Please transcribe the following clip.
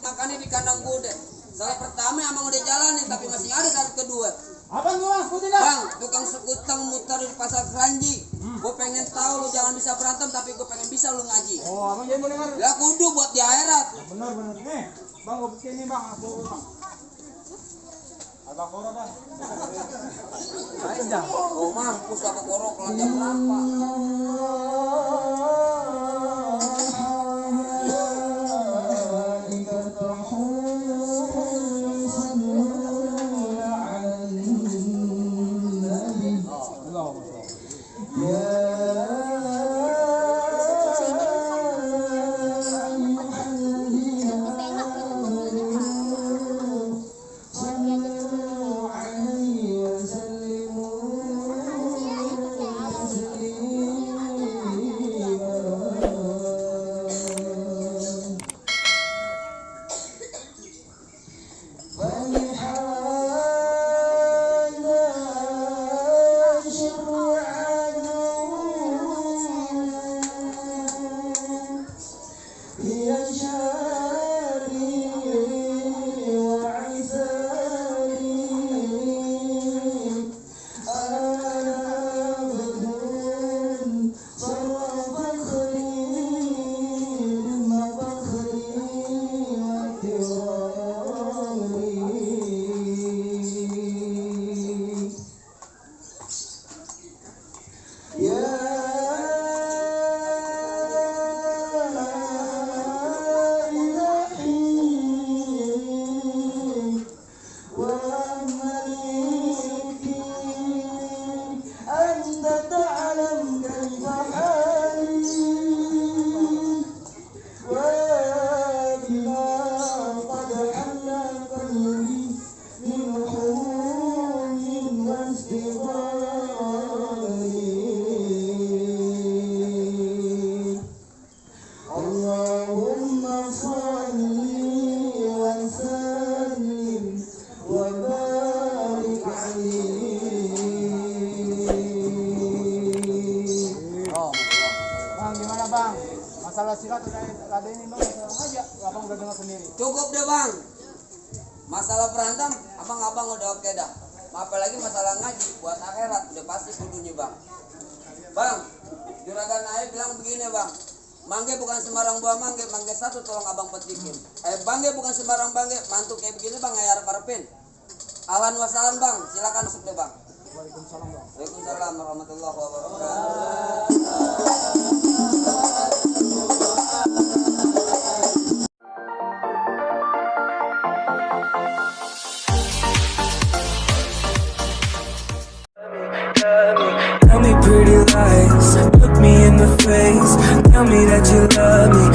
Makannya di kandang kuda. Salah pertama abang udah jalanin, tapi masih ada saat kedua. Abang gua ikutin dah. Bang, tukang sekutang mutar di pasar Keranji. Gue pengen tahu lu jangan bisa berantem, tapi gue pengen bisa lu ngaji. Oh, abang jadi mau dengar. Lah kudu buat di akhirat. Benar. Nih, bang gua bikin ini bang, aku bang. Abang korok dah. Saya dah. Oh mampus apa korok lah jam berapa? Masalah silat udah ada ini bang, masalah aja, abang udah dengar sendiri. Cukup deh bang. Masalah berantem, abang udah oke dah. Apalagi masalah ngaji, buat akhirat udah pasti kudunya bang. Bang, juragan Aib bilang begini bang. Mangge bukan sembarang buah mangge, mangge satu tolong abang petikin. Bangge bukan sembarang bangge, mantu kayak begini bang, ngayar parpin. Ahlan wasalan bang, silakan masuk deh bang. Waalaikumsalam bang. Waalaikumsalam warahmatullahi wabarakatuh. Tell me pretty lies, look me in the face. Tell me that you love me,